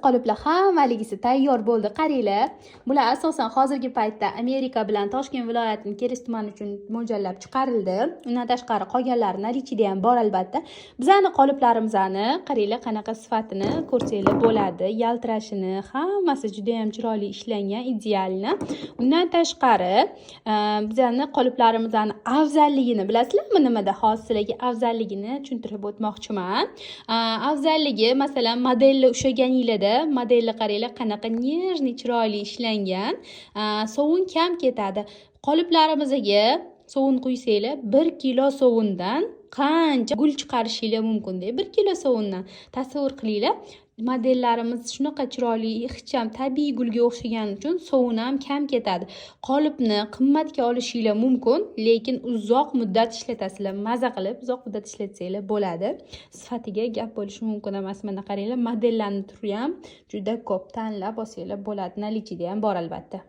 Qoliplar hammaligisi tayyor bo'ldi. Qaranglar, bular asosan hozirgi paytda Amerika bilan Toshkent viloyatining Kerish tumani uchun mo'ljallab chiqarildi. Undan tashqari, qolganlari наличие da ham bor, albatta. Bizani qoliplarimizni qaranglar, qanaqa sifatini ko'rsanglar bo'ladi, yaltirashini, hammasi juda ham chiroyli ishlangan, идеально. Undan tashqari, bizani qoliplarimizni afzalligini bilasizlarmi nimada? Hozir sizlarga afzalligini tushuntirib o'tmoqchiman. Afzalligi, masalan, modelni ushlaganinglarda, modelni qaranglar, qanaqa нежный, chiroyli ishlangan, sovun kam ketadi. Qoliplarimizga sovun quysanglar, 1 kilo sovundan qancha gul chiqarishinglar mumkinda, 1 kilo sovundan, tasavvur qilinglar. Modellarimiz shunaqa chiroyli, ixcham, tabiiy gulga o'xshagani uchun sovun ham kam ketadi. Qolipni qimmatga olishinglar mumkin, lekin uzoq muddat ishlatasizlar, maza qilib uzoq muddat ishlatsanglar bo'ladi. Sifatiga gap bo'lishi mumkin emas. Mana qaranglar, modellarni turi ham juda ko'p, tanlab olsanglar bo'ladi, наличие da ham bor, albatta.